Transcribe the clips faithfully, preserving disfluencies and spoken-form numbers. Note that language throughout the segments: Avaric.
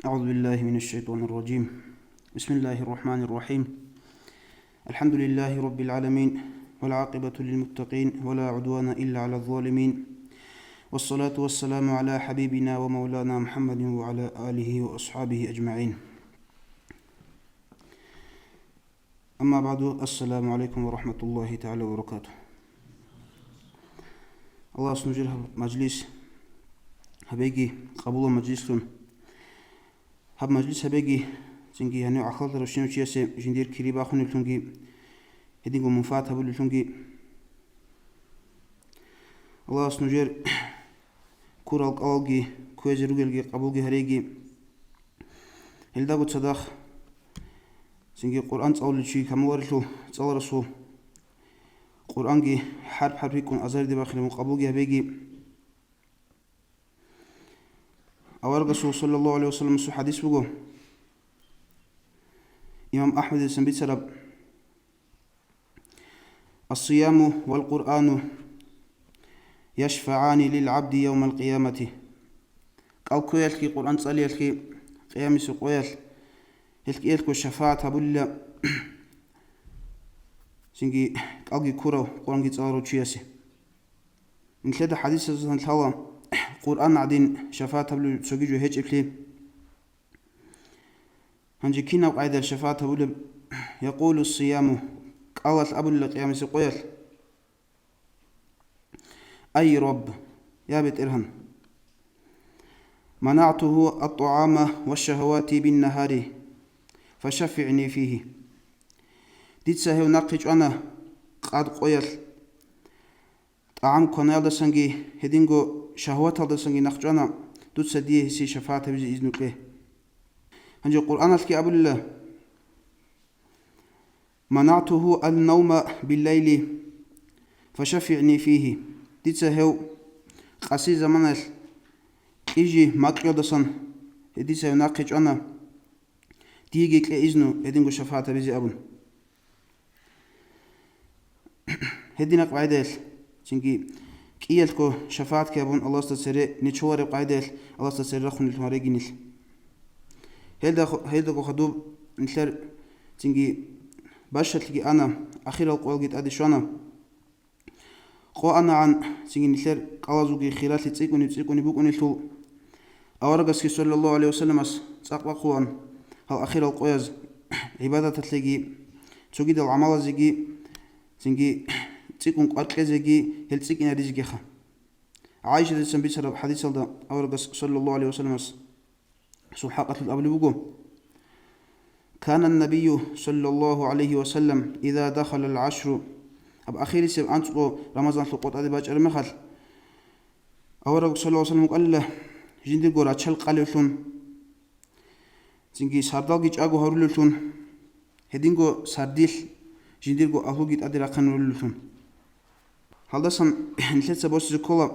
أعوذ بالله من الشيطان الرجيم. بسم الله الرحمن الرحيم. الحمد لله رب العالمين، والعاقبة للمتقين، ولا عدوان إلا على الظالمين، والصلاة والسلام على حبيبنا ومولانا محمد وعلى آله وأصحابه أجمعين. أما بعد، السلام عليكم ورحمة الله تعالى وبركاته. Аллагьас нужер гьаб мажлис гьабеги, къабулаб мажлислъун. Гьаб мажлис гьабеги, цинги гьанив гӀахьалда рощинав чиясе жиндир кири бахунеблъунги, гьединго мунфагӀат гьабулеблъунги. Аллагьас нужер ккурал кӀалалги, кквезе ругелги къабулги гьареги. Гьелдаго цадахъ цинги Къуръан цӀалулев чи камуларелъул цӀаларасул Къуръанги хӀарп-хӀарп рикӀкӀун азарде бахинабун къабулги гьабеги. Аварагасул саллаллагьу гӀалайгьи вассаламасул хӀадис буго, имам АхӀмадидасан бицараб: «Ас-сияму вал Къуръану яшфагӀани лил гӀабди явмал къиямати». КӀал кквеялъги Къуръан цӀалиялъги Къиямасеб къоялъ гьелъ кӀиялъго шафагӀат гьабулила, цинги кӀалги ккурав Къуръанги цӀаларав чиясе. Нилъеда хӀадисазда лъала Къуръан гӀадин шафагӀат гьабулеб цоги жо гьечӀеблъи. Гьанже кинаб къайдалъ шафагӀат гьабулеб? Якъулу ссияму, кӀалалъ абулила Къиямасеб къоялъ: «Ай Рабб, я БетӀергьан, манагӀтугьу ат-тӀагӀама ва шагьавати бин-нагьари, фашаффигӀни фигьи». Дица гьев нахъе чӀвана къад къоялъ, тӀагӀам кванаялдасанги, гьединго шагьваталдасанги нахъ чӀвана, дуца дие гьесие шафагӀат гьабизе изну кье. Гьанже Къуръаналъги абулила: «МанагӀтугьу ан-навма биллайли, фашаффигӀни фигьи». Дица гьев къаси заманаялъ кьижи макьуялдасан, гьедица гьев нахъе чӀвана, диеги кье изну гьединго шафагӀат гьабизе абун. Гьединаб къайдаялъ, цинги кӀиялъго шафагӀатги гьабун Аллагьасда цере нечолареб къайдаялъ Аллагьасда цере рахунеллъун гьарегинилъ. Гьелда-, гьелдаго хадуб нилъер цинги бащалъиги ана, ахирал къоялги тӀаде щвана. Къо анагӀан цинги нилъер кӀалазулги хиралъи цӀикӀкӀуни-цӀикӀкӀуни букӀунелъул, аварагасги саллаллагьу гӀалайгьи вассаламас цӀакъ бахъулаан гьал ахирал къояз гӀибадаталъеги, цогидал гӀамалазеги, цинги цӀикӀкӀун кӀвар кьезеги гьел цӀикӀкӀинаризегиха. ГӀайшатица бицараб хӀадисалда аварагас саллаллагьу гӀалайгьи вассаламас сул хӀакъалъулъ абулеб буго: «Кана ннабийю саллаллагьу гӀалайгьи вассалам иза дахалал гӀашру», аб ахирисеб анцӀго Рамазаналъул къо тӀаде бачӀараб мехалъ, авараг саллаллагьу гӀалайгьи вассалам вукӀанила жиндирго рачал къалевлъун, цинги сардалги чӀаго гьарулевлъун, гьединго сардилъ жиндирго агьлуги тӀаде рахъинарулевлъун. Гьалдасан нилъеца босизе ккола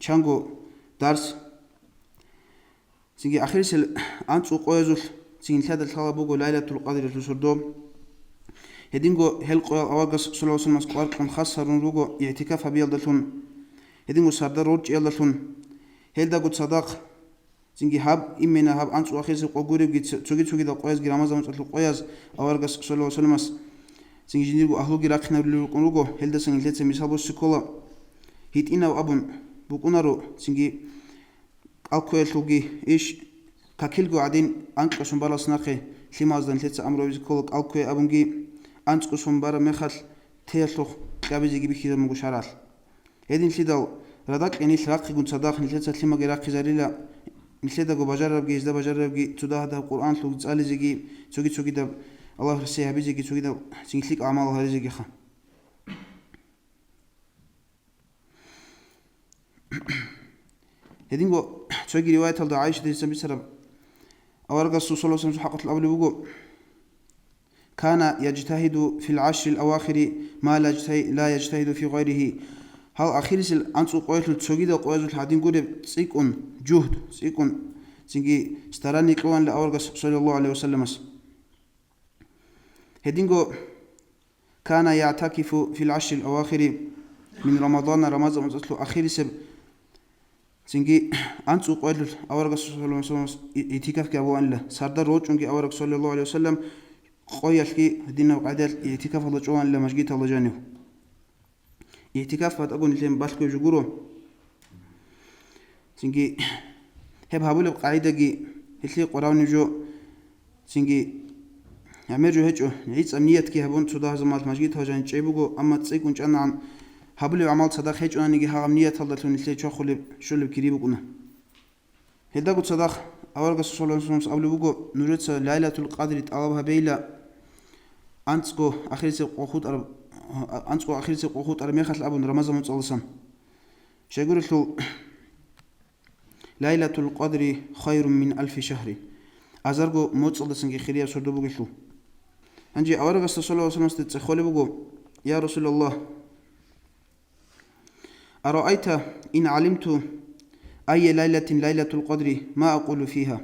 чанго дарс. Цинги ахирисел анцӀго къоязулъ цинги нилъеда лъала буго Лайлатул Къадрилъул сордо. Гьединго гьел къоял аварагас саллаллагьу гӀалайгьи вассаламас кӀвар кьун хас гьарун руго игӀтикаф гьабиялдалъун. Гьединго сардар рорчӀиялдалъун. Гьелдаго цадахъ цинги гьаб имена гьаб анцӀго ахирисеб къо гуребги ц-, цоги-цогидал къоязги Рамазан моцӀалъул къояз аварагас саллаллагьу гӀалайгьи вассаламас цинги жиндирго агьлуги рахъинарулел рукӀун руго, гьелдасан нилъеца мисал босизе ккола. ГьитӀинав абун букӀунаро цинги кӀал кквеялъулги иш какилго гӀадин анкьго сон баралъ нахъе лъималазда нилъеца амру гьабизе ккола кӀал ккве абунги, анцӀго сон бараб мехалъ теялъухъ кьабизеги бихьизабун буго шаргӀалъ. Гьединлъидал радакье нилъ рахъигун цадахъ нилъеца лъимаги рахъизарила, нилъедаго бажарарабги гьезда бажарарабги цо дагьаб-дагьаб Къуръаналъулги цӀализеги, цоги-цогидаб Аллагь ресей гьабизеги, цогидаб цинги лъикӀ гӀамал гьаризегиха. Гьединго цоги риваяталда ГӀайшатица бицараб, аварагасул саллаллагьу гӀалайгьи вассаламасул хӀакъалъулъ абулеб буго: «Кана яжтагьиду фил гӀашрил авахири ма ла яжтагьи-, ла яжтагьиду фи гъайригьи». Гьал ахирисел анцӀго къоялъул цогидал къоязулъ гьадин гуреб цӀикӀкӀун, жугьд, цӀикӀкӀун, цинги старание кьоланила аварагас саллаллагьу гӀалайгьи вассаламас. Гьединго «Кана ягӀтакифу фил гӀашрил авахири мин Рамадана», Рамазан моцӀалъул ахирисеб Цинги анцӀго къоялъулъ аварагас саллаллагьу гӀалайгьи вассалламас и-, итикафги гьабулаанила, сардал рорчӀунги авараг саллаллагьу гӀалайгьи вассаллам къоялъги динаб къагӀидаялъ итикафалда чӀолаанила мажгиталда жанив. Итикаф батӀаго нилъее балъгояб жо гуро. Цинги гьеб гьабулеб къагӀидаги гьелъие къваравни жо. Цинги гӀемер жо гьечӀо, гӀицӀаб ниятги гьабун цо дагьаб заманалъ мажгиталда жанив чӀей буго, амма цӀикӀкӀун чӀанагӀан гьабулеб гӀамал цадахъ гьечӀонаниги гьагъаб нияталдалъун нилъее чвахулеб, щолеб кири букӀуна. Гьелдаго цадахъ аварагас саллаллагьу гӀалайгьи вассалламас абулеб буго: «Нужеца Лайлатул Къадри тӀалаб гьабейила анцӀго ахирисеб къо хутӀараб, анцӀго ахирисеб къо хутӀараб мехалъ», абун, Рамазан моцӀалдасан. Щайгурелъул, «Лайлатул Къадри хайрун мин алфи шагьрин», азарго моцӀалдасанги хирияб сордо бугелъул. Гьанже аварагасда саллаллагьу гӀалайгьи вассалламасда цӀехолеб буго: «Я Расулаллагь, араайта ин гӀалимту айя лайлатин Лайлатул Къадри ма акъулу фигьа».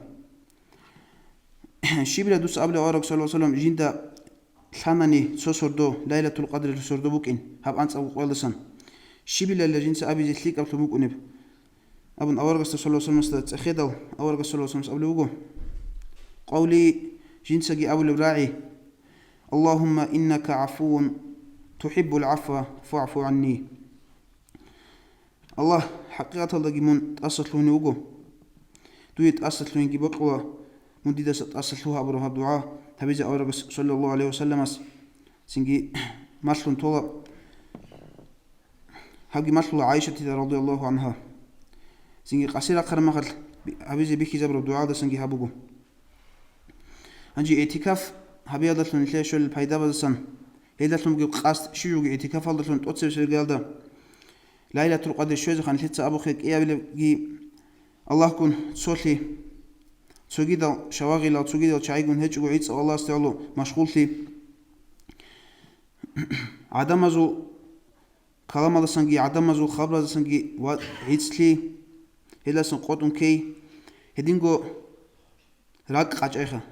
Щибила дуца абулеб, авараг саллаллагьу гӀалайгьи вассаллам, жинда лъанани цо сордо, Лайлатул Къадрилъул сордо букӀин гьаб анцӀабго къоялдасан? Щибилалила жинца абизе лъикӀаблъун букӀунеб? Абун аварагасда саллаллагьу гӀалайгьи вассалламасда цӀехедал, аварагас саллаллагьу гӀалайгьи вассалламас абулеб буго: «Къавли», жинцаги абулеб рагӀи: «Аллагьумма иннака гӀафувун тухӀиббул гӀафва фагӀфу гӀанни». Аллагь, хӀакъикъаталдаги мун тӀасалъугьунев вуго. Дуе тӀасалъугьинги бокьула, мун дидаса тӀасалъугьа абураб гьаб дугӀа гьабизе аварагас саллаллагьу гӀалайгьи вассалламас цинги малъун тола. Гьабги малъула ГӀайшатида радияллагьу гӀангьа. Цинги къаси рахъараб мехалъ гьабизе бихьизабураб дугӀалдасанги гьаб буго. Гьанже игӀтикаф гьабиялдалъун нилъее щолел пайдабаздасан, гьелдалъун бугеб къасд щиб буго игӀтикафалдалъун тӀоцебесеб иргаялда, Лайлатул Къадри щвезехъан нилъеца абухъе кӀиабилебги Аллагьгун цолъи, цогидал шавагъилал, цогидал чагӀигун гьечӀого гӀицӀав Аллагьасде гӀоло машгъуллъи, гӀадамазул каламалдасанги, гӀадамазул хабараздасанги ва гӀицӀлъи, гьелдасан къотӀун ккей, гьединго ракӀ къачӀайха.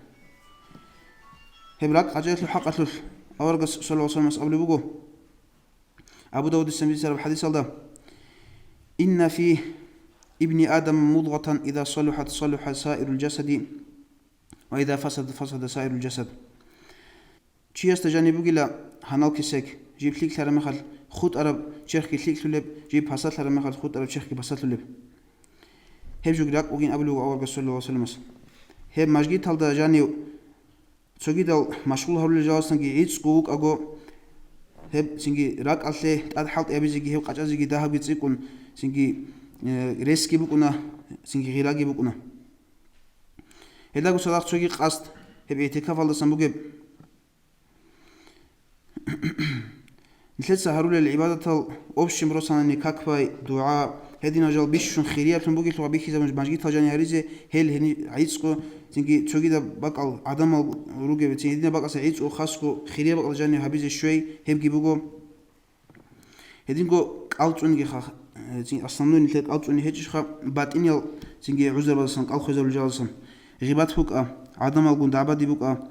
Гьеб ракӀ къачӀаялъул хӀакъалъулъ аварагас саллаллагьу гӀалайгьи вассалламас абулеб буго, Абу Давудица бицараб хӀадисалда: «Инна фи ибни Адама мудгъатан, иза салухӀат салуха саирул жасади, ва иза фасадат фасада саирул жасад». Чиясда жаниб бугила гьанал кесек, жиб лъикӀлъараб мехалъ хутӀараб черхги лъикӀлъулеб, жиб пасалъараб мехалъ хутӀараб черхги пасалъулеб. Гьеб жуги ракӀ бугин абулеб буго аварагас саллаллагьу гӀалайгьи вассалламас. Гьеб мажгиталда жанив цогидал машгъул гьарулел жаласанги гӀицӀго вукӀаго, гьеб цинги ракӀалъе тӀад хӀалтӀи гьабизеги, гьеб къачӀазеги дагьабги цӀикӀкӀун, цинги, э, ресги букӀуна, цинги гъираги букӀуна. Гьелдаго цадахъ цоги къасд, гьеб игӀтикафалдасан бугеб. Нилъеца гьарулел гӀибадатал общем росанани как бай, дугӀа, гьединал жал бищун хириялъун бугелъул ва бихьизабун мажгитал жани гьаризе, гьел гьени гӀицӀго, цинги цогидаб бакӀал гӀадамал ругеб, цин гьединаб бакӀалъа гӀицӀго хасго хирияб бакӀал жани гьабизе щвей, гьебги буго. Гьединго кӀалцӀунги ха-, э, цин основной нилъер кӀалцӀуни гьечӀищха, батӀиниял цинги гӀузрабаздасан, кӀал хвезабулел жалаздасан. Гъибат букӀа, гӀадамалгун дагӀбади букӀа,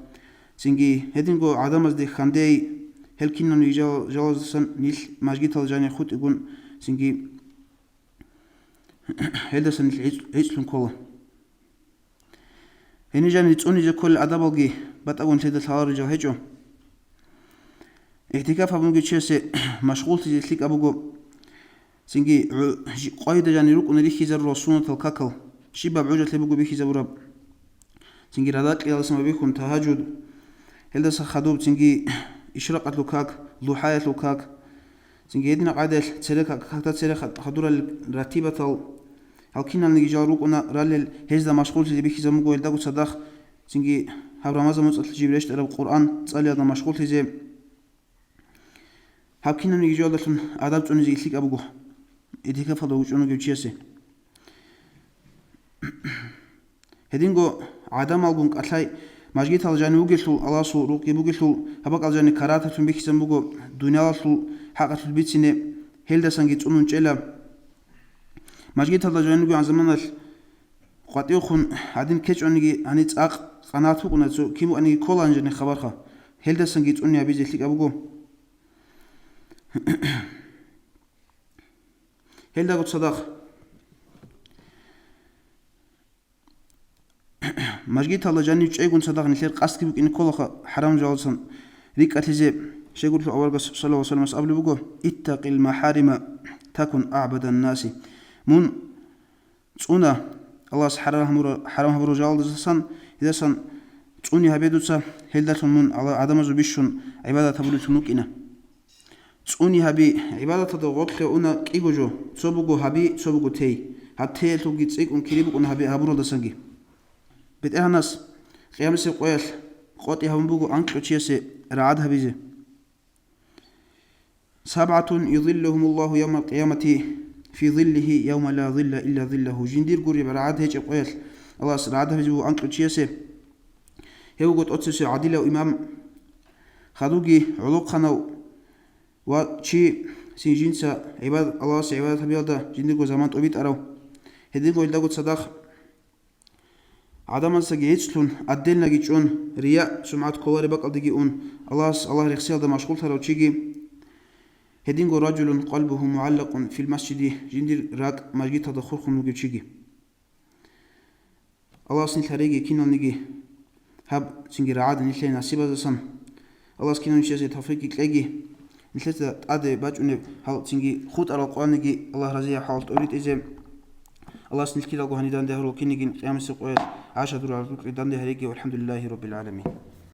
цинги гьединго гӀадамазде хьандей, гьел кинабниги жал-, жалаздасан нилъ мажгитал жани хутӀигун, цинги гьелдасан нилъ гӀицӀ-, гӀицӀлъун ккола. Гьенир жанир цӀунизе кколел адабалги батӀаго нилъеда лъаларел жал гьечӀо. ИгӀтикаф гьабун бугев чиясе машгъуллъизе лъикӀаб буго. Цинги гӀу-, жи-, къвайда жанир рукӀуна рихьизарурал суннатал какал, щибаб гӀужалъе буго бихьизабураб. Цинги радакьиялдасан бабихьун тагьажуд, гьелдаса хадуб цинги ишракъалъул как, лухӀаялъул как, цинги гьединаб къагӀидаялъ церек как-, какда церек хад-, хадурал ратибатал, гьал киналниги жал рукӀуна ралел, гьезда машгъуллъизе бихьизабун буго гьелдаго цадахъ, цинги гьаб Рамазан моцӀалъ жиб рещтӀараб Къуръан цӀалиялда машгъуллъизе. Гьаб кинабниги жоялдалъун адаб цӀунизе лъикӀаб буго, игӀтикафалда вучӀун вугев чиясе. Гьединго гӀадамалгун кӀалъай мажгитал жани вугелъул, Аллагьасул рукъги бугелъул, гьаб бакӀал жани карагьаталъун бихьизабун буго, дуниялалъул хӀакъалъулъ бицине, гьелдасанги цӀунун чӀела. Мажгиталда жани вугевгӀан заманалъ къватӀивхун гьадин ккечӀониги, гьаниб цӀакъ къанагӀат букӀуна, цо кин букӀаниги ккола гьанжеги хабарха, гьелдасанги цӀуни гьабизе лъикӀаб буго. Гьелдаго цадахъ Мажгиталда жанив чӀейгун цадахъ нилъер къасдги букӀине кколаха хӀарам жаласан рикӀкӀалъизе. Щайгурелъул аварагас саллаллагьу гӀалайгьи ва салламас абулеб буго: «Иттакъил махарима такун агӀбадан наси». Мун цӀуна Аллагьас хӀарам гьабура-, хӀарам гьабурал жалаздасан, гьелдасан цӀуни гьабе дуца, гьелдалъун мун Аллагь, гӀадамазул бищун гӀибадат гьабулевлъун вукӀина. ЦӀуни гьаби, гӀибадаталда гъорлъе уна кӀиго жо, цо буго гьаби, цо буго тей. Гьаб теялъулги цӀикӀкӀун кири букӀун гьаби гьабуралдасанги. БетӀергьанас къиямасеб къоялъ къотӀи гьабун буго анкьго чиясе рагӀад гьабизе. «СабгӀатун юзиллугьумуллагьу явмал къиямати фи зиллигьи явма ла зилла илла зиллугьу». Жиндир гуреб рагӀад гьечӀеб къоялъ Аллагьас рагӀад гьабизе буго анкьго чиясе. Гьев вуго тӀоцевсев гӀадилав имам, хадуги гӀолохъанав ва чи цин жинца гӀибадат, Аллагьасе гӀибадат гьабиялда жиндирго заман тӀобитӀарав. Гьединго гьелдаго цадахъ гӀадамаздасаги гьецӀлъун, отдельноги чӀун, рияъ, сумгӀат кколареб бакӀалдеги ун, Аллагьас, Аллагь рехсиялда машгъуллъарав чиги, гьединго ражулун къалбугьу мугӀаллакъун фил масжиди, жиндир ракӀ мажгиталда хурхун вугев чиги. Аллагьас нилъ гьареги киналниги гьаб цинги рагӀадан нилъее насибаздасан. Аллагьас киналничиясе тавфикъги кьеги. Нилъеца тӀаде бачӀунеб гьал цинги хутӀарал къваниги Аллагь разияб хӀалалъ тӀоритӀизе. Аллагьас нилъ кидаго гьаниб данде гьарул кинигин къиямасеб къоялъ гӀаш гьадурал рукъи данде гьареги. ВалхӀамдулиллагьи раббил гӀаламин.